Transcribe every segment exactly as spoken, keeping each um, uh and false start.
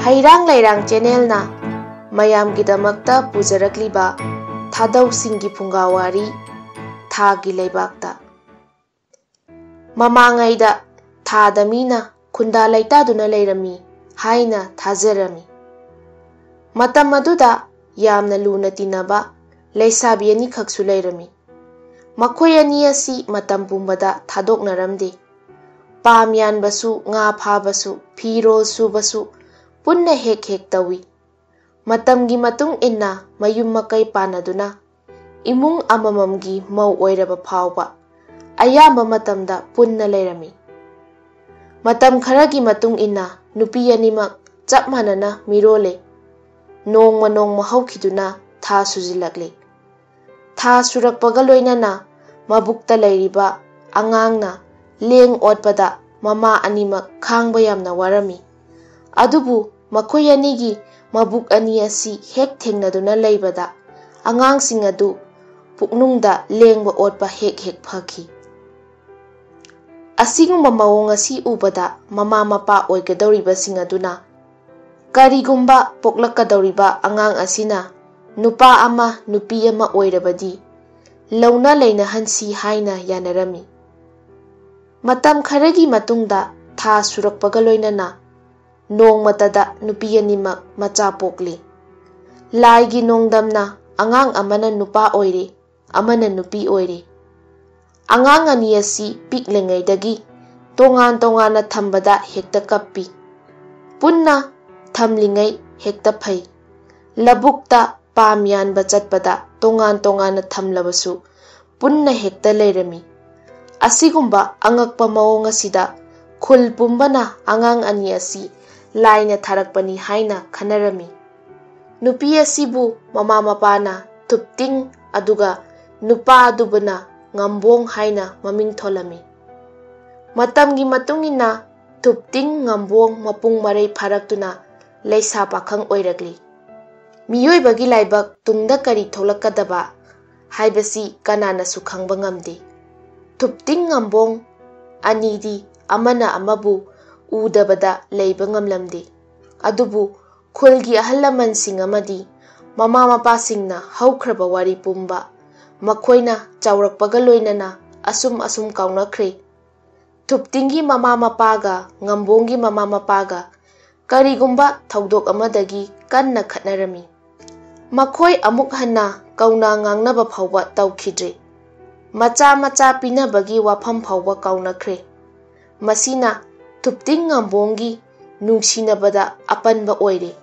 ꯍꯩꯔꯥꯡ ꯂꯩꯔꯥꯡ ꯆꯦꯅꯦꯜꯅ ꯃꯌꯥꯝꯒꯤꯗꯃꯛꯇ ꯄꯨꯖꯔꯛꯂꯤꯕ ꯊꯥꯗꯧꯁꯤꯡꯒꯤ ꯐꯨꯡꯒꯥ ꯋꯥꯔꯤ, ꯊꯥꯒꯤ ꯂꯩꯕꯥꯛꯇ꯫ ꯃꯃꯥꯡꯉꯩꯗ ꯊꯥꯗ ꯃꯤꯅ ꯈꯨꯟꯗꯥ ꯂꯩꯇꯥꯗꯨꯅ ꯂꯩꯔꯝꯃꯤ ꯍꯥꯏꯅ ꯊꯥꯖꯔꯝꯃꯤ꯫ ꯃꯇꯝ ꯑꯗꯨꯗ ꯌꯥꯝꯅ ꯂꯨꯅ ꯇꯤꯟꯅꯕ ꯂꯩꯁꯥꯕꯤ ꯑꯅꯤꯈꯛꯁꯨ ꯂꯩꯔꯝꯃꯤ꯫ ꯃꯈꯣꯏ ꯑꯅꯤ ꯑꯁꯤ ꯃꯇꯝ ꯄꯨꯝꯕꯗ ꯊꯥꯗꯣꯛꯅꯔꯝꯗꯦ꯫ ꯄꯥꯝ ꯌꯥꯟꯕꯁꯨ, ꯉꯥ ꯐꯥꯕꯁꯨ, ꯐꯤꯔꯣꯜ ꯁꯨꯕꯁꯨ ꯄꯨꯟꯅ ꯍꯦꯛ ꯍꯦꯛ ꯇꯧꯏ꯫ ꯃꯇꯝꯒꯤ ꯃꯇꯨꯡ ꯏꯟꯅ ꯃꯌꯨꯝ ꯃꯀꯩ ꯄꯥꯟꯅꯗꯨꯅ ꯏꯃꯨꯡ ꯑꯃꯃꯝꯒꯤ ꯃꯧ ꯑꯣꯏꯔꯕ ꯐꯥꯎꯕ ꯑꯌꯥꯝꯕ ꯃꯇꯝꯗ ꯄꯨꯟꯅ ꯂꯩꯔꯝꯃꯤ꯫ ꯃꯇꯝ ꯈꯔꯒꯤ ꯃꯇꯨꯡ ꯏꯟꯅ ꯅꯨꯄꯤ ꯑꯅꯤꯃꯛ ꯆꯞ ꯃꯥꯟꯅꯅ ꯃꯤꯔꯣꯜꯂꯦ꯫ ꯅꯣꯡꯃ ꯅꯣꯡꯃ ꯍꯧꯈꯤꯗꯨꯅ ꯊꯥ ꯁꯨꯖꯤꯜꯂꯛꯂꯦ꯫ ꯊꯥ ꯁꯨꯔꯛꯄꯒ ꯂꯣꯏꯅꯅ ꯃꯕꯨꯛꯇ ꯂꯩꯔꯤꯕ ꯑꯉꯥꯡꯅ ꯂꯦꯡ ꯑꯣꯠꯄꯗ ꯃꯃꯥ ꯑꯅꯤꯃꯛ ꯈꯥꯡꯕ ꯌꯥꯝꯅ ꯋꯥꯔꯝꯃꯤ꯫ ꯑꯗꯨꯕꯨ ꯃꯈꯣꯏ ꯑꯅꯤꯒꯤ ꯃꯕꯨꯛ ꯑꯅꯤ ꯑꯁꯤ ꯍꯦꯛ ꯊꯦꯡꯅꯗꯨꯅ ꯂꯩꯕꯗ ꯑꯉꯥꯡꯁꯤꯡ ꯑꯗꯨ ꯄꯨꯛꯅꯨꯡꯗ ꯂꯦꯡꯕ ꯑꯣꯠꯄ ꯍꯦꯛ ꯍꯦꯛ ꯐꯈꯤ꯫ ꯑꯁꯤꯒꯨꯝꯕ ꯃꯑꯣꯡ ꯑꯁꯤ ꯎꯕꯗ ꯃꯃꯥ ꯃꯄꯥ ꯑꯣꯏꯒꯗꯧꯔꯤꯕꯁꯤꯡ ꯑꯗꯨꯅ ꯀꯔꯤꯒꯨꯝꯕ ꯄꯣꯛꯂꯛꯀꯗꯧꯔꯤꯕ ꯑꯉꯥꯡ ꯑꯁꯤꯅ ꯅꯨꯄꯥ ꯑꯃ ꯅꯨꯄꯤ ꯑꯃ ꯑꯣꯏꯔꯕꯗꯤ ꯂꯧꯅ ꯂꯩꯅꯍꯟꯁꯤ ꯍꯥꯏꯅ ꯌꯥꯅꯔꯝꯃꯤ꯫ ꯃꯇꯝ ꯈꯔꯒꯤ ꯃꯇꯨꯡꯗ ꯊꯥ ꯁꯨꯔꯛꯄꯒ ꯂꯣꯏꯅꯅ ꯅꯣꯡꯃꯇꯗ ꯅꯨꯄꯤ ꯑꯅꯤꯃꯛ ꯃꯆꯥ ꯄꯣꯛꯂꯤ꯫ ꯂꯥꯏꯒꯤ ꯅꯣꯡꯗꯝꯅ ꯑꯉꯥꯡ ꯑꯃꯅ ꯅꯨꯄꯥ ꯑꯣꯏꯔꯦ, ꯑꯃꯅ ꯅꯨꯄꯤ ꯑꯣꯏꯔꯦ꯫ ꯑꯉꯥꯡ ꯑꯅꯤ ꯑꯁꯤ ꯄꯤꯛꯂꯤꯉꯩꯗꯒꯤ ꯇꯣꯉꯥꯟ ꯇꯣꯉꯥꯟꯅ ꯊꯝꯕꯗ ꯍꯦꯛꯇ ꯀꯞꯄꯤ꯫ ꯄꯨꯟꯅ ꯊꯝꯂꯤꯉꯩ ꯍꯦꯛꯇ ꯐꯩ꯫ ꯂꯧꯕꯨꯛꯇ ꯄꯥꯝ ꯌꯥꯟꯕ ꯆꯠꯄꯗ ꯇꯣꯉꯥꯟ ꯇꯣꯉꯥꯟꯅ ꯊꯝꯂꯕꯁꯨ ꯄꯨꯟꯅ ꯍꯦꯛꯇ ꯂꯩꯔꯝꯃꯤ꯫ ꯑꯁꯤꯒꯨꯝꯕ ꯑꯉꯛꯄ ꯃꯑꯣꯡ ꯑꯁꯤꯗ ꯈꯨꯜ ꯄꯨꯝꯕꯅ ꯑꯉꯥꯡ ꯑꯅꯤ ꯑꯁꯤ ꯂꯥꯏꯅ ꯊꯥꯔꯛꯄꯅꯤ ꯍꯥꯏꯅ ꯈꯟꯅꯔꯝꯃꯤ꯫ ꯅꯨꯄꯤ ꯑꯁꯤꯕꯨ ꯃꯃꯥ ꯃꯄꯥꯅ ꯊꯨꯞꯇꯤꯡ ꯑꯗꯨꯒ ꯅꯨꯄꯥ ꯑꯗꯨꯕꯨꯅ ꯉꯝꯕꯣꯡ ꯍꯥꯏꯅ ꯃꯃꯤꯡ ꯊꯣꯜꯂꯝꯃꯤ꯫ ꯃꯇꯝꯒꯤ ꯃꯇꯨꯡ ꯏꯟꯅ ꯊꯨꯞꯇꯤꯡ ꯉꯝꯕꯣꯡ ꯃꯄꯨꯡ ꯃꯔꯩ ꯐꯥꯔꯛꯇꯨꯅ ꯂꯩꯁꯥ ꯄꯥꯈꯪ ꯑꯣꯏꯔꯛꯂꯤ꯫ ꯃꯤꯑꯣꯏꯕꯒꯤ ꯂꯥꯏꯕꯛ ꯇꯨꯡꯗ ꯀꯔꯤ ꯊꯣꯛꯂꯛꯀꯗꯕ ꯍꯥꯏꯕꯁꯤ ꯀꯅꯥꯅꯁꯨ ꯈꯪꯕ ꯉꯝꯗꯦ꯫ ꯊꯨꯞꯇꯤꯡ ꯉꯝꯕꯣꯡ ꯑꯅꯤꯗꯤ ꯑꯃꯅ ꯑꯃꯕꯨ ꯎꯗꯕꯗ ꯂꯩꯕ ꯉꯝꯂꯝꯗꯦ꯫ ꯑꯗꯨꯕꯨ ꯈꯨꯜꯒꯤ ꯑꯍꯜ ꯂꯃꯟꯁꯤꯡ ꯑꯃꯗꯤ ꯃꯃꯥ ꯃꯄꯥꯁꯤꯡꯅ ꯍꯧꯈ꯭ꯔꯕ ꯋꯥꯔꯤ ꯄꯨꯝꯕ ꯃꯈꯣꯏꯅ ꯆꯥꯎꯔꯛꯄꯒ ꯂꯣꯏꯅꯅ ꯑꯁꯨꯝ ꯑꯁꯨꯝ ꯀꯥꯎꯅꯈ꯭ꯔꯦ꯫ ꯊꯨꯞꯇꯤꯡꯒꯤ ꯃꯃꯥ ꯃꯄꯥꯒ ꯉꯝꯕꯣꯡꯒꯤ ꯃꯃꯥ ꯃꯄꯥꯒ ꯀꯔꯤꯒꯨꯝꯕ ꯊꯧꯗꯣꯛ ꯑꯃꯗꯒꯤ ꯀꯟꯅ ꯈꯠꯅꯔꯝꯃꯤ꯫ ꯃꯈꯣꯏ ꯑꯃꯨꯛ ꯍꯟꯅ ꯀꯧꯅ ꯉꯥꯡꯅꯕ ꯐꯥꯎꯕ ꯇꯧꯈꯤꯗ꯭ꯔꯦ꯫ ꯃꯆꯥ ꯃꯆꯥ ꯄꯤꯅꯕꯒꯤ ꯋꯥꯐꯝ ꯐꯥꯎꯕ ꯀꯥꯎꯅꯈ꯭ꯔꯦ꯫ ꯃꯁꯤꯅ ꯊꯨꯞꯇꯤꯡ ꯉꯝꯕꯣꯡꯒꯤ ꯅꯨꯡꯁꯤꯅꯕꯗ ꯑꯄꯟꯕ ꯑꯣꯏꯔꯦ꯫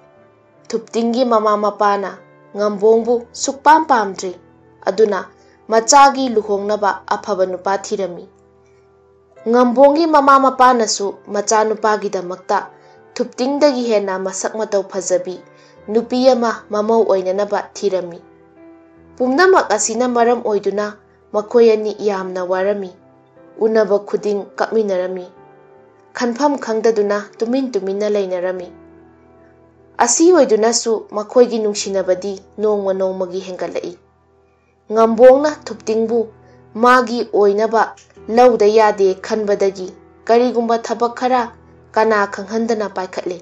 ꯊꯨꯞꯇꯤꯡꯒꯤ ꯃꯃꯥ ꯃꯄꯥꯅ ꯉꯝꯕꯣꯡꯕꯨ ꯁꯨꯛꯄꯥꯝ ꯄꯥꯝꯗ꯭ꯔꯦ꯫ ꯑꯗꯨꯅ ꯃꯆꯥꯒꯤ ꯂꯨꯍꯣꯡꯅꯕ ꯑꯐꯕ ꯅꯨꯄꯥ ꯊꯤꯔꯝꯃꯤ꯫ ꯉꯝꯕꯣꯡꯒꯤ ꯃꯃꯥ ꯃꯄꯥꯅꯁꯨ ꯃꯆꯥꯅꯨꯄꯥꯒꯤꯗꯃꯛꯇ ꯊꯨꯞꯇꯤꯡꯗꯒꯤ ꯍꯦꯟꯅ ꯃꯁꯛ ꯃꯇꯧ ꯐꯖꯕꯤ ꯅꯨꯄꯤ ꯑꯃ ꯃꯃꯧ ꯑꯣꯏꯅꯅꯕ ꯊꯤꯔꯝꯃꯤ꯫ ꯄꯨꯝꯅꯃꯛ ꯑꯁꯤꯅ ꯃꯔꯝ ꯑꯣꯏꯗꯨꯅ ꯃꯈꯣꯏ ꯑꯅꯤ ꯌꯥꯝꯅ ꯋꯥꯔꯝꯃꯤ꯫ ꯎꯅꯕ ꯈꯨꯗꯤꯡ ꯀꯞꯃꯤꯟꯅꯔꯝꯃꯤ꯫ ꯈꯟꯐꯝ ꯈꯪꯗꯗꯨꯅ ꯇꯨꯃꯤꯟ ꯇꯨꯃꯤꯟꯅ ꯂꯩꯅꯔꯝꯃꯤ꯫ ꯑꯁꯤ ꯑꯣꯏꯗꯨꯅꯁꯨ ꯃꯈꯣꯏꯒꯤ ꯅꯨꯡꯁꯤꯅꯕꯗꯤ ꯅꯣꯡꯃ ꯅꯣꯡꯃꯒꯤ ꯍꯦꯟꯒꯠꯂꯛꯏ꯫ ꯉꯝꯕꯣꯡꯅ ꯊꯨꯞꯇꯤꯡꯕꯨ ꯃꯥꯒꯤ ꯑꯣꯏꯅꯕ ꯂꯧꯗ ꯌꯥꯗꯦ ꯈꯟꯕꯗꯒꯤ ꯀꯔꯤꯒꯨꯝꯕ ꯊꯕꯛ ꯈꯔ ꯀꯅꯥ ꯈꯪꯍꯟꯗꯅ ꯄꯥꯏꯈꯠꯂꯦ꯫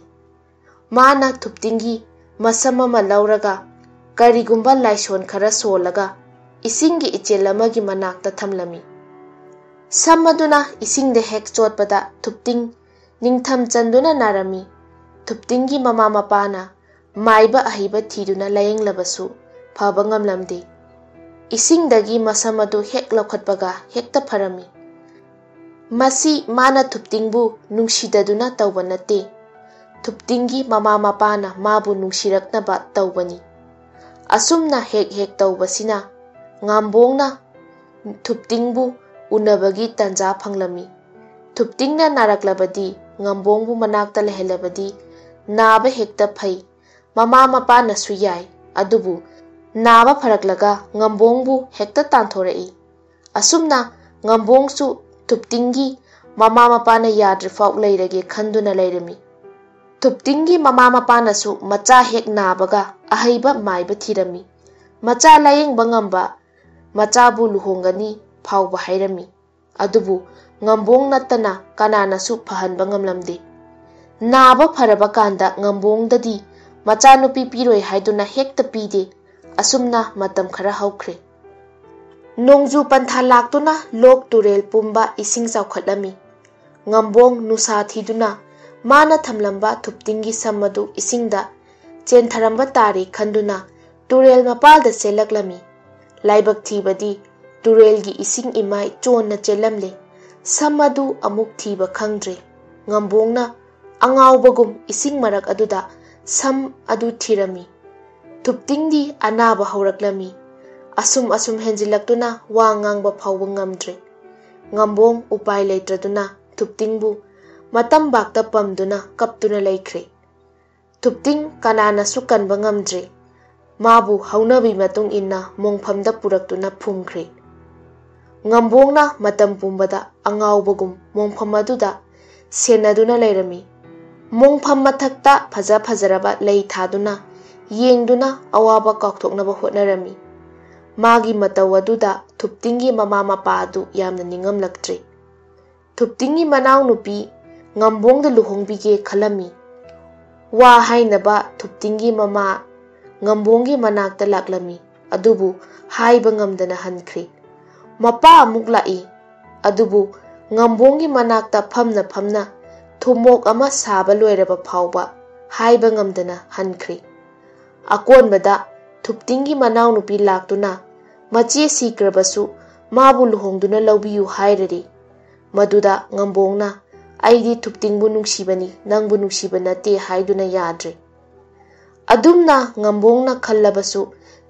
ꯃꯥꯅ ꯊꯨꯞꯇꯤꯡꯒꯤ ꯃꯁꯝ ꯑꯃ ꯂꯧꯔꯒ ꯀꯔꯤꯒꯨꯝꯕ ꯂꯥꯏꯁꯣꯟ ꯈꯔ ꯁꯣꯜꯂꯒ ꯏꯁꯤꯡꯒꯤ ꯏꯆꯦꯜ ꯑꯃꯒꯤ ꯃꯅꯥꯛꯇ ꯊꯝꯂꯝꯃꯤ꯫ ꯁꯝ ꯑꯗꯨꯅ ꯏꯁꯤꯡꯗ ꯍꯦꯛ ꯆꯣꯠꯄꯗ ꯊꯨꯞꯇꯤꯡ ꯅꯤꯡꯊꯝ ꯆꯟꯗꯨꯅ ꯅꯥꯔꯝꯃꯤ꯫ ꯊꯨꯞꯇꯤꯡꯒꯤ ꯃꯃꯥ ꯃꯄꯥꯅ ꯃꯥꯏꯕ ꯑꯍꯩꯕ ꯊꯤꯗꯨꯅ ꯂꯥꯌꯦꯡꯂꯕꯁꯨ ꯐꯕ ꯉꯝꯂꯝꯗꯦ꯫ ꯏꯁꯤꯡꯗꯒꯤ ꯃꯁꯝ ꯑꯗꯨ ꯍꯦꯛ ꯂꯧꯈꯠꯄꯒ ꯍꯦꯛꯇ ꯐꯔꯝꯃꯤ꯫ ꯃꯁꯤ ꯃꯥꯅ ꯊꯨꯞꯇꯤꯡꯕꯨ ꯅꯨꯡꯁꯤꯗꯗꯨꯅ ꯇꯧꯕ ꯅꯠꯇꯦ꯫ ꯊꯨꯞꯇꯤꯡꯒꯤ ꯃꯃꯥ ꯃꯄꯥꯅ ꯃꯥꯕꯨ ꯅꯨꯡꯁꯤꯔꯛꯅꯕ ꯇꯧꯕꯅꯤ꯫ ꯑꯁꯨꯝꯅ ꯍꯦꯛ ꯍꯦꯛ ꯇꯧꯕꯁꯤꯅ ꯉꯥꯝꯕꯣꯡꯅ ꯊꯨꯞꯇꯤꯡꯕꯨ ꯎꯅꯕꯒꯤ ꯇꯟꯖꯥ ꯐꯪꯂꯝꯃꯤ꯫ ꯊꯨꯞꯇꯤꯡꯅ ꯅꯥꯔꯛꯂꯕꯗꯤ, ꯉꯥꯝꯕꯣꯡꯕꯨ ꯃꯅꯥꯛꯇ ꯂꯩꯍꯜꯂꯕꯗꯤ ꯅꯥꯕ ꯍꯦꯛꯇ ꯐꯩ꯫ ꯃꯃꯥ ꯃꯄꯥꯅꯁꯨ ꯌꯥꯏ꯫ ꯑꯗꯨꯕꯨ ꯅꯥꯕ ꯐꯔꯛꯂꯒ ꯉꯥꯝꯕꯣꯡꯕꯨ ꯍꯦꯛꯇ ꯇꯥꯟꯊꯣꯔꯛꯏ꯫ ꯑꯁꯨꯝꯅ ꯉꯥꯝꯕꯣꯡꯁꯨ ꯊꯨꯞꯇꯤꯡꯒꯤ ꯃꯃꯥ ꯃꯄꯥꯅ ꯌꯥꯗ꯭ꯔꯤꯐꯥꯎ ꯂꯩꯔꯒꯦ ꯈꯟꯗꯨꯅ ꯂꯩꯔꯝꯃꯤ꯫ ꯊꯨꯞꯇꯤꯡꯒꯤ ꯃꯃꯥ ꯃꯄꯥꯅꯁꯨ ꯃꯆꯥ ꯍꯦꯛ ꯅꯥꯕꯒ ꯑꯍꯩꯕ ꯃꯥꯏꯕ ꯊꯤꯔꯝꯃꯤ꯫ ꯃꯆꯥ ꯂꯥꯌꯦꯡꯕ ꯉꯝꯕ ꯃꯆꯥꯕꯨ ꯂꯨꯍꯣꯡꯒꯅꯤ ꯐꯥꯎꯕ ꯍꯥꯏꯔꯝꯃꯤ꯫ ꯑꯗꯨꯕꯨ ꯉꯥꯝꯕꯣꯡ ꯅꯠꯇꯅ ꯀꯅꯥꯅꯁꯨ ꯐꯍꯟꯕ ꯉꯝꯂꯝꯗꯦ꯫ ꯅꯥꯕ ꯐꯔꯕ ꯀꯥꯟꯗ ꯉꯝꯕꯣꯡꯗꯗꯤ ꯃꯆꯥꯅꯨꯄꯤ ꯄꯤꯔꯣꯏ ꯍꯥꯏꯗꯨꯅ ꯍꯦꯛꯇ ꯄꯤꯗꯦ꯫ ꯑꯁꯨꯝꯅ ꯃꯇꯝ ꯈꯔ ꯍꯧꯈ꯭ꯔꯦ꯫ ꯅꯣꯡꯖꯨ ꯄꯟꯊꯥ ꯂꯥꯛꯇꯨꯅ ꯂꯣꯛ ꯇꯨꯔꯦꯜ ꯄꯨꯝꯕ ꯏꯁꯤꯡ ꯆꯥꯎꯈꯠꯂꯝꯃꯤ꯫ ꯉꯝꯕꯣꯡ ꯅꯨꯡꯁꯥ ꯊꯤꯗꯨꯅ ꯃꯥꯅ ꯊꯝꯂꯝꯕ ꯊꯨꯞꯇꯤꯡꯒꯤ ꯁꯝ ꯑꯗꯨ ꯏꯁꯤꯡꯗ ꯆꯦꯟꯊꯔꯝꯕ ꯇꯥꯔꯦ ꯈꯟꯗꯨꯅ ꯇꯨꯔꯦꯜ ꯃꯄꯥꯜꯗ ꯆꯦꯜꯂꯛꯂꯝꯃꯤ꯫ ꯂꯥꯏꯕꯛ ꯊꯤꯕꯗꯤ ꯇꯨꯔꯦꯜꯒꯤ ꯏꯁꯤꯡ ꯏꯃꯥꯏ ꯆꯣꯟꯅ ꯆꯦꯜꯂꯝꯂꯦ꯫ ꯁꯝ ꯑꯗꯨ ꯑꯃꯨꯛ ꯊꯤꯕ ꯈꯪꯗ꯭ꯔꯦ꯫ ꯉꯝꯕꯣꯡꯅ ꯑꯉꯥꯎꯕꯒꯨꯝ ꯏꯁꯤꯡ ꯃꯔꯛ ꯑꯗꯨꯗ ꯁꯝ ꯑꯗꯨ ꯊꯤꯔꯝꯃꯤ꯫ ꯊꯨꯞꯇꯤꯡꯗꯤ ꯑꯅꯥꯕ ꯍꯧꯔꯛꯂꯝꯃꯤ꯫ ꯑꯁꯨꯝ ꯑꯁꯨꯝ ꯍꯦꯟꯖꯤꯜꯂꯛꯇꯨꯅ ꯋꯥ ꯉꯥꯡꯕ ꯐꯥꯎꯕ ꯉꯝꯗ꯭ꯔꯦ꯫ ꯉꯝꯕꯣꯡ ꯎꯄꯥꯏ ꯂꯩꯇ꯭ꯔꯗꯨꯅ ꯊꯨꯞꯇꯤꯡꯕꯨ ꯃꯇꯝꯕꯥꯛꯇ ꯄꯝꯗꯨꯅ ꯀꯞꯇꯨꯅ ꯂꯩꯈ꯭ꯔꯦ꯫ ꯊꯨꯞꯇꯤꯡ ꯀꯅꯥꯅꯁꯨ ꯀꯟꯕ ꯉꯝꯗ꯭ꯔꯦ꯫ ꯃꯥꯕꯨ ꯍꯧꯅꯕꯤ ꯃꯇꯨꯡ ꯏꯟꯅ ꯃꯣꯡꯐꯝꯗ ꯄꯨꯔꯛꯇꯨꯅ ꯐꯨꯝꯈ꯭ꯔꯦ꯫ ꯉꯝꯕꯣꯡꯅ ꯃꯇꯝ ꯄꯨꯝꯕꯗ ꯑꯉꯥꯎꯕꯒꯨꯝ ꯃꯣꯡꯐꯝ ꯑꯗꯨꯗ ꯁꯦꯟꯅꯗꯨꯅ ꯂꯩꯔꯝꯃꯤ꯫ ꯃꯣꯡꯐꯝ ꯃꯊꯛꯇ ꯐꯖ ꯐꯖꯔꯕ ꯂꯩ ꯊꯥꯗꯨꯅ ꯌꯦꯡꯗꯨꯅ ꯑꯋꯥꯕ ꯀꯥꯎꯊꯣꯛꯅꯕ ꯍꯣꯠꯅꯔꯝꯃꯤ꯫ ꯃꯥꯒꯤ ꯃꯇꯧ ꯑꯗꯨꯗ ꯊꯨꯞꯇꯤꯡꯒꯤ ꯃꯃꯥ ꯃꯄꯥ ꯑꯗꯨ ꯌꯥꯝꯅ ꯅꯤꯡꯉꯝꯂꯛꯇ꯭ꯔꯦ꯫ ꯊꯨꯞꯇꯤꯡꯒꯤ ꯃꯅꯥꯎꯅꯨꯄꯤ ꯉꯝꯕꯣꯡꯗ ꯂꯨꯍꯣꯡꯕꯤꯒꯦ ꯈꯜꯂꯝꯃꯤ꯫ ꯋꯥ ꯍꯥꯏꯅꯕ ꯊꯨꯞꯇꯤꯡꯒꯤ ꯃꯃꯥ ꯉꯝꯕꯣꯡꯒꯤ ꯃꯅꯥꯛꯇ ꯂꯥꯛꯂꯝꯃꯤ꯫ ꯑꯗꯨꯕꯨ ꯍꯥꯏꯕ ꯉꯝꯗꯅ ꯍꯟꯈ꯭ꯔꯦ꯫ ꯃꯄꯥ ꯑꯃꯨꯛ ꯂꯥꯛꯏ꯫ ꯑꯗꯨꯕꯨ ꯉꯝꯕꯣꯡꯒꯤ ꯃꯅꯥꯛꯇ ꯐꯝꯅ ꯐꯝꯅ ꯊꯨꯝꯃꯣꯛ ꯑꯃ ꯁꯥꯕ ꯂꯣꯏꯔꯕ ꯐꯥꯎꯕ ꯍꯥꯏꯕ ꯉꯝꯗꯅ ꯍꯟꯈ꯭ꯔꯦ꯫ ꯑꯀꯣꯟꯕꯗ ꯊꯨꯞꯇꯤꯡꯒꯤ ꯃꯅꯥꯎꯅꯨꯄꯤ ꯂꯥꯛꯇꯨꯅ ꯃꯆꯦ ꯁꯤꯈ꯭ꯔꯕꯁꯨ ꯃꯥꯕꯨ ꯂꯨꯍꯣꯡꯗꯨꯅ ꯂꯧꯕꯤꯌꯨ ꯍꯥꯏꯔꯔꯤ꯫ ꯃꯗꯨꯗ ꯉꯝꯕꯣꯡꯅ "ꯑꯩꯗꯤ ꯊꯨꯞꯇꯤꯡꯕꯨ ꯅꯨꯡꯁꯤꯕꯅꯤ, ꯅꯪꯕꯨ ꯅꯨꯡꯁꯤꯕ ꯅꯠꯇꯦ" ꯍꯥꯏꯗꯨꯅ ꯌꯥꯗ꯭ꯔꯦ꯫ ꯑꯗꯨꯝꯅ ꯉꯝꯕꯣꯡꯅ ꯈꯜꯂꯕꯁꯨ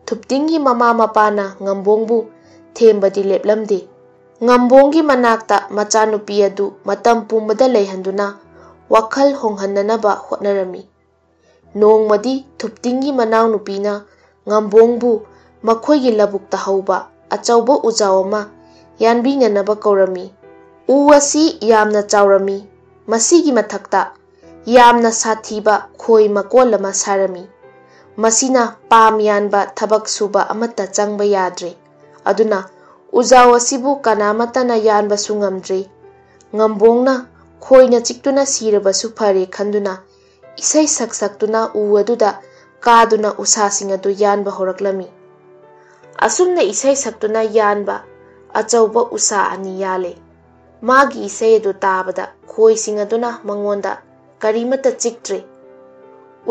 ꯊꯨꯞꯇꯤꯡꯒꯤ ꯃꯃꯥ ꯃꯄꯥꯅ ꯉꯝꯕꯣꯡꯕꯨ ꯊꯦꯝꯕꯗꯤ ꯂꯦꯞꯂꯝꯗꯦ꯫ ꯉꯝꯕꯣꯡꯒꯤ ꯃꯅꯥꯛꯇ ꯃꯆꯥꯅꯨꯄꯤ ꯑꯗꯨ ꯃꯇꯝ ꯄꯨꯝꯕꯗ ꯂꯩꯍꯟꯗꯨꯅ ꯋꯥꯈꯜ ꯍꯣꯡꯍꯟꯅꯅꯕ ꯍꯣꯠꯅꯔꯝꯃꯤ꯫ ꯅꯣꯡꯃꯗꯤ ꯊꯨꯞꯇꯤꯡꯒꯤ ꯃꯅꯥꯎꯅꯨꯄꯤꯅ ꯉꯝꯕꯣꯡꯕꯨ ꯃꯈꯣꯏꯒꯤ ꯂꯧꯕꯨꯛꯇ ꯍꯧꯕ ꯑꯆꯧꯕ ꯎꯖꯥꯎ ꯑꯃ ꯌꯥꯟꯕꯤꯅꯅꯕ ꯀꯧꯔꯝꯃꯤ꯫ ꯎ ꯑꯁꯤ ꯌꯥꯝꯅ ꯆꯥꯎꯔꯝꯃꯤ꯫ ꯃꯁꯤꯒꯤ ꯃꯊꯛꯇ ꯌꯥꯝꯅ ꯁꯥꯊꯤꯕ ꯈꯣꯏ ꯃꯀꯣꯜ ꯑꯃ ꯁꯥꯔꯝꯃꯤ꯫ ꯃꯁꯤꯅ ꯄꯥꯝ ꯌꯥꯟꯕ ꯊꯕꯛ ꯁꯨꯕ ꯑꯃꯠꯇ ꯆꯪꯕ ꯌꯥꯗ꯭ꯔꯦ꯫ ꯑꯗꯨꯅ ꯎꯖꯥꯎ ꯑꯁꯤꯕꯨ ꯀꯅꯥꯃꯠꯇꯅ ꯌꯥꯟꯕꯁꯨ ꯉꯝꯗ꯭ꯔꯦ꯫ ꯉꯝꯕꯣꯡꯅ ꯈꯣꯏꯅ ꯆꯤꯛꯇꯨꯅ ꯁꯤꯔꯕꯁꯨ ꯐꯔꯦ ꯈꯟꯗꯨꯅ ꯏꯁꯩ ꯁꯛ ꯁꯛꯇꯨꯅ ꯎ ꯑꯗꯨꯗ ꯀꯥꯗꯨꯅ ꯎꯁꯥꯁꯤꯡ ꯑꯗꯨ ꯌꯥꯟꯕ ꯍꯧꯔꯛꯂꯝꯃꯤ꯫ ꯑꯁꯨꯝꯅ ꯏꯁꯩ ꯁꯛꯇꯨꯅ ꯌꯥꯟꯕ ꯑꯆꯧꯕ ꯎꯁꯥ ꯑꯅꯤ ꯌꯥꯜꯂꯦ꯫ ꯃꯥꯒꯤ ꯏꯁꯩ ꯑꯗꯨ ꯇꯥꯕꯗ ꯈꯣꯏꯁꯤꯡ ꯑꯗꯨꯅ ꯃꯉꯣꯟꯗ ꯀꯔꯤꯃꯠꯇ ꯆꯤꯛꯇ꯭ꯔꯦ꯫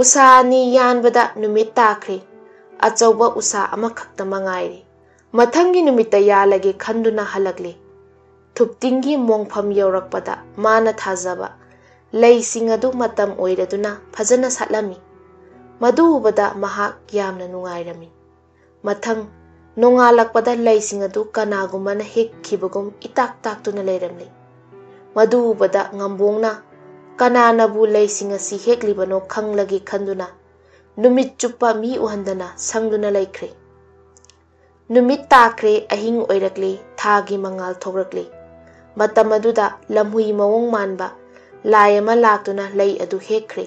ꯎꯁꯥ ꯑꯅꯤ ꯌꯥꯟꯕꯗ ꯅꯨꯃꯤꯠ ꯇꯥꯈ꯭ꯔꯦ꯫ ꯑꯆꯧꯕ ꯎꯁꯥ ꯑꯃꯈꯛꯇ ꯃꯉꯥꯏꯔꯦ꯫ ꯃꯊꯪꯒꯤ ꯅꯨꯃꯤꯠꯇ ꯌꯥꯜꯂꯒꯦ ꯈꯟꯗꯨꯅ ꯍꯜꯂꯛꯂꯦ꯫ ꯊꯨꯞꯇꯤꯡꯒꯤ ꯃꯣꯡꯐꯝ ꯌꯧꯔꯛꯄꯗ ꯃꯥꯅ ꯊꯥꯖꯕ ꯂꯩꯁꯤꯡ ꯑꯗꯨ ꯃꯇꯝ ꯑꯣꯏꯔꯗꯨꯅ ꯐꯖꯅ ꯁꯥꯠꯂꯝꯃꯤ꯫ ꯃꯗꯨ ꯎꯕꯗ ꯃꯍꯥꯛ ꯌꯥꯝꯅ ꯅꯨꯡꯉꯥꯏꯔꯝꯃꯤ꯫ ꯃꯊꯪ ꯅꯣꯡꯉꯥꯜꯂꯛꯄꯗ ꯂꯩꯁꯤꯡ ꯑꯗꯨ ꯀꯅꯥꯒꯨꯝꯕꯅ ꯍꯦꯛꯈꯤꯕꯒꯨꯝ ꯏꯇꯥꯛ ꯇꯥꯛꯇꯨꯅ ꯂꯩꯔꯝꯂꯦ꯫ ꯃꯗꯨ ꯎꯕꯗ ꯉꯝꯕꯣꯡꯅ ꯀꯅꯥꯅꯕꯨ ꯂꯩꯁꯤꯡ ꯑꯁꯤ ꯍꯦꯛꯂꯤꯕꯅꯣ ꯈꯪꯂꯒꯦ ꯈꯟꯗꯨꯅ ꯅꯨꯃꯤꯠ ꯆꯨꯞꯄ ꯃꯤ ꯎꯍꯟꯗꯅ ꯁꯪꯗꯨꯅ ꯂꯩꯈ꯭ꯔꯦ꯫ ꯅꯨꯃꯤꯠ ꯇꯥꯈ꯭ꯔꯦ, ꯑꯍꯤꯡ ꯑꯣꯏꯔꯛꯂꯦ, ꯊꯥꯒꯤ ꯃꯉꯥꯜ ꯊꯣꯛꯂꯛꯂꯦ꯫ ꯃꯇꯝ ꯑꯗꯨꯗ ꯂꯝꯍꯨꯏ ꯃꯑꯣꯡ ꯃꯥꯟꯕ ꯂꯥꯏ ꯑꯃ ꯂꯥꯛꯇꯨꯅ ꯂꯩ ꯑꯗꯨ ꯍꯦꯛꯈ꯭ꯔꯦ꯫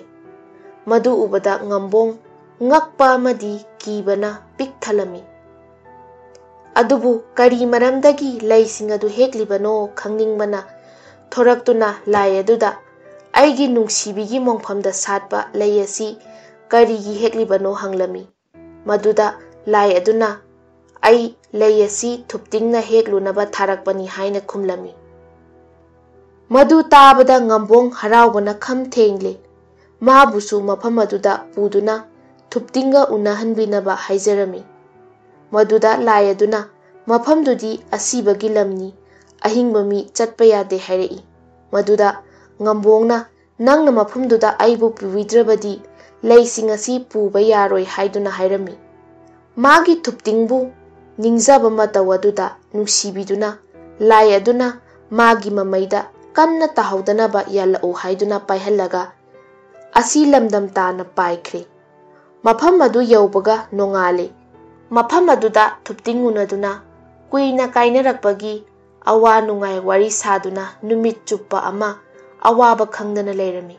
ꯃꯗꯨ ꯎꯕꯗ ꯉꯝꯕꯣꯡ ꯉꯛꯄ ꯑꯃꯗꯤ ꯀꯤꯕꯅ ꯄꯤꯛ ꯊꯜꯂꯝꯃꯤ꯫ ꯑꯗꯨꯕꯨ ꯀꯔꯤ ꯃꯔꯝꯗꯒꯤ ꯂꯩꯁꯤꯡ ꯑꯗꯨ ꯍꯦꯛꯂꯤꯕꯅꯣ ꯈꯪꯅꯤꯡꯕꯅ ꯊꯣꯔꯛꯇꯨꯅ ꯂꯥꯏ ꯑꯗꯨꯗ "ꯑꯩꯒꯤ ꯅꯨꯡꯁꯤꯕꯤꯒꯤ ꯃꯣꯡꯐꯝꯗ ꯁꯥꯠꯄ ꯂꯩ ꯑꯁꯤ ꯀꯔꯤꯒꯤ ꯍꯦꯛꯂꯤꯕꯅꯣ?" ꯍꯪꯂꯝꯃꯤ꯫ ꯃꯗꯨꯗ ꯂꯥꯏ ꯑꯗꯨꯅ "ꯑꯩ ꯂꯩ ꯑꯁꯤ ꯊꯨꯞꯇꯤꯡꯅ ꯍꯦꯛꯂꯨꯅꯕ ꯊꯥꯔꯛꯄꯅꯤ" ꯍꯥꯏꯅ ꯈꯨꯝꯂꯝꯃꯤ꯫ ꯃꯗꯨ ꯇꯥꯕꯗ ꯉꯝꯕꯣꯡ ꯍꯔꯥꯎꯕꯅ ꯈꯝ ꯊꯦꯡꯂꯦ꯫ ꯃꯥꯕꯨꯁꯨ ꯃꯐꯝ ꯑꯗꯨꯗ ꯄꯨꯗꯨꯅ ꯊꯨꯞꯇꯤꯡꯒ ꯎꯅꯍꯟꯕꯤꯅꯕ ꯍꯥꯏꯖꯔꯝꯃꯤ꯫ ꯃꯗꯨꯗ ꯂꯥꯏ ꯑꯗꯨꯅ "ꯃꯐꯝꯗꯨꯗꯤ ꯑꯁꯤꯕꯒꯤ ꯂꯝꯅꯤ, ꯑꯍꯤꯡꯕ ꯃꯤ ꯆꯠꯄ ꯌꯥꯗꯦ" ꯍꯥꯏꯔꯛꯏ꯫ ꯃꯗꯨꯗ ꯉꯝꯕꯣꯡꯅ "ꯅꯪꯅ ꯃꯐꯝꯗꯨꯗ ꯑꯩꯕꯨ ꯄꯨꯕꯤꯗ꯭ꯔꯕꯗꯤ ꯂꯩꯁꯤꯡ ꯑꯁꯤ ꯄꯨꯕ ꯌꯥꯔꯣꯏ" ꯍꯥꯏꯗꯨꯅ ꯍꯥꯏꯔꯝꯃꯤ꯫ ꯃꯥꯒꯤ ꯊꯨꯞꯇꯤꯡꯕꯨ ꯅꯤꯡꯖꯕ ꯃꯇꯧ ꯑꯗꯨꯗ ꯅꯨꯡꯁꯤꯕꯤꯗꯨꯅ ꯂꯥꯏ ꯑꯗꯨꯅ ꯃꯥꯒꯤ ꯃꯃꯩꯗ ꯀꯟꯅ ꯇꯥꯍꯧꯗꯅꯕ ꯌꯥꯜꯂꯛꯎ ꯍꯥꯏꯗꯨꯅ ꯄꯥꯏꯍꯜꯂꯒ ꯑꯁꯤ ꯂꯝꯗꯝ ꯇꯥꯅ ꯄꯥꯏꯈ꯭ꯔꯦ꯫ ꯃꯐꯝ ꯑꯗꯨ ꯌꯧꯕꯒ ꯅꯣꯡꯉꯥꯜꯂꯦ꯫ ꯃꯐꯝ ꯑꯗꯨꯗ ꯊꯨꯞꯇꯤꯡ ꯎꯅꯗꯨꯅ ꯀꯨꯏꯅ ꯀꯥꯏꯅꯔꯛꯄꯒꯤ ꯑꯋꯥ ꯅꯨꯡꯉꯥꯏ ꯋꯥꯔꯤ ꯁꯥꯗꯨꯅ ꯅꯨꯃꯤꯠ ꯆꯨꯞꯄ ꯑꯃ ꯑꯋꯥꯕ ꯈꯪꯗꯅ ꯂꯩꯔꯝꯃꯤ꯫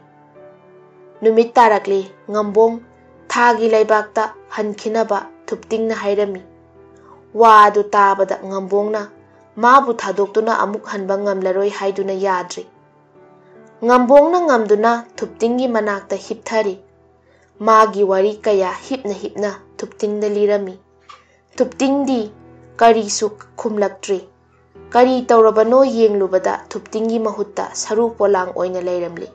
ꯅꯨꯃꯤꯠ ꯇꯥꯔꯛꯂꯦ꯫ ꯉꯝꯕꯣꯡ ꯊꯥꯒꯤ ꯂꯩꯕꯥꯛꯇ ꯍꯟꯈꯤꯅꯕ ꯊꯨꯞꯇꯤꯡꯅ ꯍꯥꯏꯔꯝꯃꯤ꯫ ꯋꯥ ꯑꯗꯨ ꯇꯥꯕꯗ ꯉꯝꯕꯣꯡꯅ ꯃꯥꯕꯨ ꯊꯥꯗꯣꯛꯇꯨꯅ ꯑꯃꯨꯛ ꯍꯟꯕ ꯉꯝꯂꯔꯣꯏ ꯍꯥꯏꯗꯨꯅ ꯌꯥꯗ꯭ꯔꯦ꯫ ꯉꯝꯕꯣꯡꯅ ꯉꯝꯗꯨꯅ ꯊꯨꯞꯇꯤꯡꯒꯤ ꯃꯅꯥꯛꯇ ꯍꯤꯞꯊꯔꯤ꯫ ꯃꯥꯒꯤ ꯋꯥꯔꯤ ꯀꯌꯥ ꯍꯤꯞꯅ ꯍꯤꯞꯅ ꯊꯨꯞꯇꯤꯡꯗ ꯂꯤꯔꯝꯃꯤ꯫ ꯊꯨꯞꯇꯤꯡꯗꯤ ꯀꯔꯤꯁꯨ ꯈꯨꯝꯂꯛꯇ꯭ꯔꯤ꯫ ꯀꯔꯤ ꯇꯧꯔꯕꯅꯣ ꯌꯦꯡꯂꯨꯕꯗ ꯊꯨꯞꯇꯤꯡꯒꯤ ꯃꯍꯨꯠꯇ ꯁꯔꯨ ꯄꯣꯂꯥꯡ ꯑꯣꯏꯅ ꯂꯩꯔꯝꯂꯤ꯫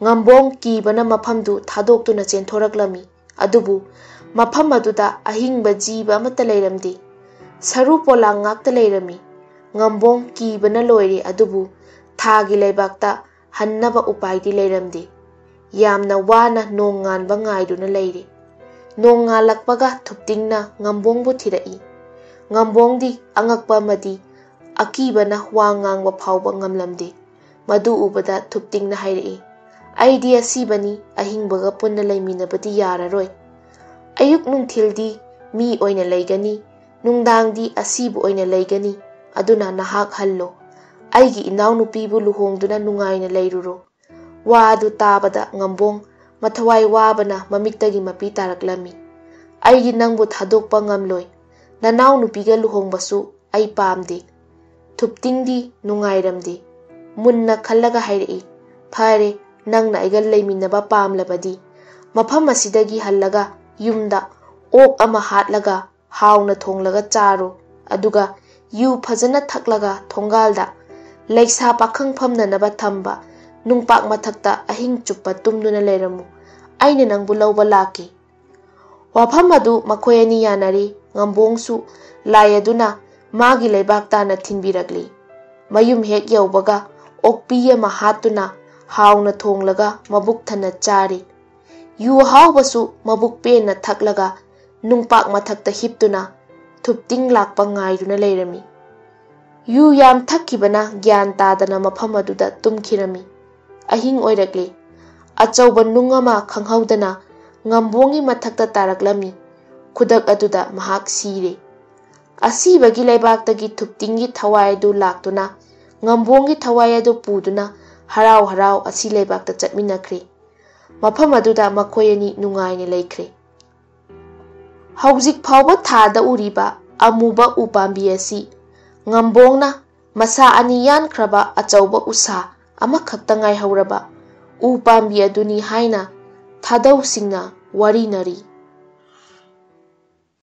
ꯉꯝꯕꯣꯡ ꯀꯤꯕꯅ ꯃꯐꯝꯗꯨ ꯊꯥꯗꯣꯛꯇꯨꯅ ꯆꯦꯟꯊꯣꯔꯛꯂꯝꯃꯤ꯫ ꯑꯗꯨꯕꯨ ꯃꯐꯝ ꯑꯗꯨꯗ ꯑꯍꯤꯡꯕ ꯖꯤꯕ ꯑꯃꯠꯇ ꯂꯩꯔꯝꯗꯦ꯫ ꯁꯔꯨ ꯄꯣꯂꯥꯡ ꯉꯥꯛꯇ ꯂꯩꯔꯝꯃꯤ꯫ ꯉꯝꯕꯣꯡ ꯀꯤꯕꯅ ꯂꯣꯏꯔꯦ, ꯑꯗꯨꯕꯨ ꯊꯥꯒꯤ ꯂꯩꯕꯥꯛꯇ ꯍꯟꯅꯕ ꯎꯄꯥꯏꯗꯤ ꯂꯩꯔꯝꯗꯦ꯫ ꯌꯥꯝꯅ ꯋꯥꯅ ꯅꯣꯡ ꯉꯥꯟꯕ ꯉꯥꯏꯗꯨꯅ ꯂꯩꯔꯤ꯫ ꯅꯣꯡ ꯉꯥꯜꯂꯛꯄꯒ ꯊꯨꯞꯇꯤꯡꯅ ꯉꯝꯕꯣꯡꯕꯨ ꯊꯤꯔꯛꯏ꯫ ꯉꯝꯕꯣꯡꯗꯤ ꯑꯉꯛꯄ ꯑꯃꯗꯤ ꯑꯀꯤꯕꯅ ꯋꯥ ꯉꯥꯡꯕ ꯐꯥꯎꯕ ꯉꯝꯂꯝꯗꯦ꯫ ꯃꯗꯨ ꯎꯕꯗ ꯊꯨꯞꯇꯤꯡꯅ ꯍꯥꯏꯔꯛꯏ, "ꯑꯩꯗꯤ ꯑꯁꯤꯕꯅꯤ, ꯑꯍꯤꯡꯕꯒ ꯄꯨꯟꯅ ꯂꯩꯃꯤꯟꯅꯕꯗꯤ ꯌꯥꯔꯔꯣꯏ꯫ ꯑꯌꯨꯛ ꯅꯨꯡꯊꯤꯜꯗꯤ ꯃꯤ ꯑꯣꯏꯅ ꯂꯩꯒꯅꯤ, ꯅꯨꯡꯗꯥꯡꯗꯤ ꯑꯁꯤꯕ ꯑꯣꯏꯅ ꯂꯩꯒꯅꯤ꯫ ꯑꯗꯨꯅ ꯅꯍꯥꯛ ꯍꯜꯂꯣ꯫ ꯑꯩꯒꯤ ꯏꯅꯥꯎꯅꯨꯄꯤꯕꯨ ꯂꯨꯍꯣꯡꯗꯨꯅ ꯅꯨꯡꯉꯥꯏꯅ ꯂꯩꯔꯨꯔꯣ꯫" ꯋꯥ ꯑꯗꯨ ꯇꯥꯕꯗ ꯉꯝꯕꯣꯡ ꯃꯊꯋꯥꯏ ꯋꯥꯕꯅ ꯃꯃꯤꯠꯇꯒꯤ ꯃꯄꯤ ꯇꯥꯔꯛꯂꯝꯃꯤ꯫ "ꯑꯩꯗꯤ ꯅꯪꯕꯨ ꯊꯥꯗꯣꯛꯄ ꯉꯝꯂꯣꯏ꯫ ꯅꯅꯥꯎ ꯅꯨꯄꯤꯒ ꯂꯨꯍꯣꯡꯕꯁꯨ ꯑꯩ ꯄꯥꯝꯗꯦ꯫" ꯊꯨꯞꯇꯤꯡꯗꯤ ꯅꯨꯡꯉꯥꯏꯔꯝꯗꯦ꯫ ꯃꯨꯟꯅ ꯈꯜꯂꯒ ꯍꯥꯏꯔꯛꯏ, "ꯐꯔꯦ, ꯅꯪꯅ ꯑꯩꯒ ꯂꯩꯃꯤꯟꯅꯕ ꯄꯥꯝꯂꯕꯗꯤ ꯃꯐꯝ ꯑꯁꯤꯗꯒꯤ ꯍꯜꯂꯒ ꯌꯨꯝꯗ ꯑꯣꯛ ꯑꯃ ꯍꯥꯠꯂꯒ ꯍꯥꯎꯅ ꯊꯣꯡꯂꯒ ꯆꯥꯔꯣ꯫ ꯑꯗꯨꯒ ꯌꯨ ꯐꯖꯅ ꯊꯛꯂꯒ ꯊꯣꯡꯒꯥꯜꯗ ꯂꯩꯁꯥ ꯄꯥꯈꯪ ꯐꯝꯅꯅꯕ ꯊꯝꯕ ꯅꯨꯡꯄꯥꯛ ꯃꯊꯛꯇ ꯑꯍꯤꯡ ꯆꯨꯞꯄ ꯇꯨꯝꯗꯨꯅ ꯂꯩꯔꯝꯃꯨ꯫ ꯑꯩꯅ ꯅꯪꯕꯨ ꯂꯧꯕ ꯂꯥꯛꯀꯦ꯫" ꯋꯥꯐꯝ ꯑꯗꯨ ꯃꯈꯣꯏ ꯑꯅꯤ ꯌꯥꯅꯔꯤ꯫ ꯉꯝꯕꯣꯡꯁꯨ ꯂꯥꯏ ꯑꯗꯨꯅ ꯃꯥꯒꯤ ꯂꯩꯕꯥꯛ ꯇꯥꯅ ꯊꯤꯟꯕꯤꯔꯛꯂꯤ꯫ ꯃꯌꯨꯝ ꯍꯦꯛ ꯌꯧꯕꯒ ꯑꯣꯛꯄꯤ ꯑꯃ ꯍꯥꯠꯇꯨꯅ ꯍꯥꯎꯅ ꯊꯣꯡꯂꯒ ꯃꯕꯨꯛ ꯊꯟꯅ ꯆꯥꯔꯤ꯫ ꯌꯨ ꯑꯍꯥꯎꯕꯁꯨ ꯃꯕꯨꯛ ꯄꯦꯟꯅ ꯊꯛꯂꯒ ꯅꯨꯡꯄꯥꯛ ꯃꯊꯛꯇ ꯍꯤꯞꯇꯨꯅ ꯊꯨꯞꯇꯤꯡ ꯂꯥꯛꯄ ꯉꯥꯏꯗꯨꯅ ꯂꯩꯔꯝꯃꯤ꯫ ꯌꯨ ꯌꯥꯝ ꯊꯛꯈꯤꯕꯅ ꯒ꯭ꯌꯥꯟ ꯇꯥꯗꯅ ꯃꯐꯝ ꯑꯗꯨꯗ ꯇꯨꯝꯈꯤꯔꯝꯃꯤ꯫ ꯑꯍꯤꯡ ꯑꯣꯏꯔꯛꯂꯦ꯫ ꯑꯆꯧꯕ ꯅꯨꯡ ꯑꯃ ꯈꯪꯍꯧꯗꯅ ꯉꯝꯕꯣꯡꯒꯤ ꯃꯊꯛꯇ ꯇꯥꯔꯛꯂꯝꯃꯤ꯫ ꯈꯨꯗꯛ ꯑꯗꯨꯗ ꯃꯍꯥꯛ ꯁꯤꯔꯦ꯫ ꯑꯁꯤꯕꯒꯤ ꯂꯩꯕꯥꯛꯇꯒꯤ ꯊꯨꯞꯇꯤꯡꯒꯤ ꯊꯋꯥꯏ ꯑꯗꯨ ꯂꯥꯛꯇꯨꯅ ꯉꯝꯕꯣꯡꯒꯤ ꯊꯋꯥꯏ ꯑꯗꯨ ꯄꯨꯗꯨꯅ ꯍꯔꯥꯎ ꯍꯔꯥꯎ ꯑꯁꯤ ꯂꯩꯕꯥꯛꯇ ꯆꯠꯃꯤꯟꯅꯈ꯭ꯔꯦ꯫ ꯃꯐꯝ ꯑꯗꯨꯗ ꯃꯈꯣꯏ ꯑꯅꯤ ꯅꯨꯡꯉꯥꯏꯅ ꯂꯩꯈ꯭ꯔꯦ꯫ ꯍꯧꯖꯤꯛ ꯐꯥꯎꯕ ꯊꯥꯗ ꯎꯔꯤꯕ ꯑꯃꯨꯕ ꯎꯄꯥꯝꯕꯤ ꯑꯁꯤ ꯉꯝꯕꯣꯡꯅ ꯃꯁꯥ ꯑꯅꯤ ꯌꯥꯟꯈ꯭ꯔꯕ ꯑꯆꯧꯕ ꯎꯁꯥ ꯑꯃꯈꯛꯇ ꯉꯥꯏꯍꯧꯔꯕ ꯎ ꯄꯥꯝꯕꯤ ꯑꯗꯨꯅꯤ ꯍꯥꯏꯅ ꯊꯥꯗꯧꯁꯤꯡꯅ ꯋꯥꯔꯤꯅꯔꯤ꯫